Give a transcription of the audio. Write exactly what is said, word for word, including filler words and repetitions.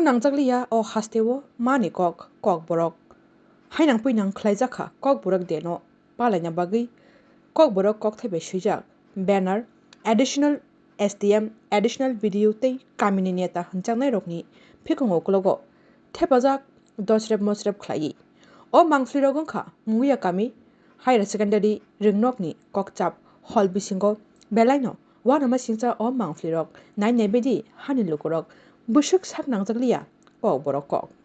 Nangjakliya o hasteo mani kok, kokborok. Hainang puinang khlaijakha kokborok deno palaina bagwi kokborok kokthai bai swijak banner, additional S D M, additional B D O tei kamini neta hwnjaknairokni phikungo uklogo thepajak dosrep mosrep khlaiwi. O mangphlirok wngkha Munguya kami Higher Secondary ringnokni kokchap hall bisingo belaino uanamasingcha o mangphlirok nainai baidi hani lukurok bwswk sak nangjakliya kokborok kok.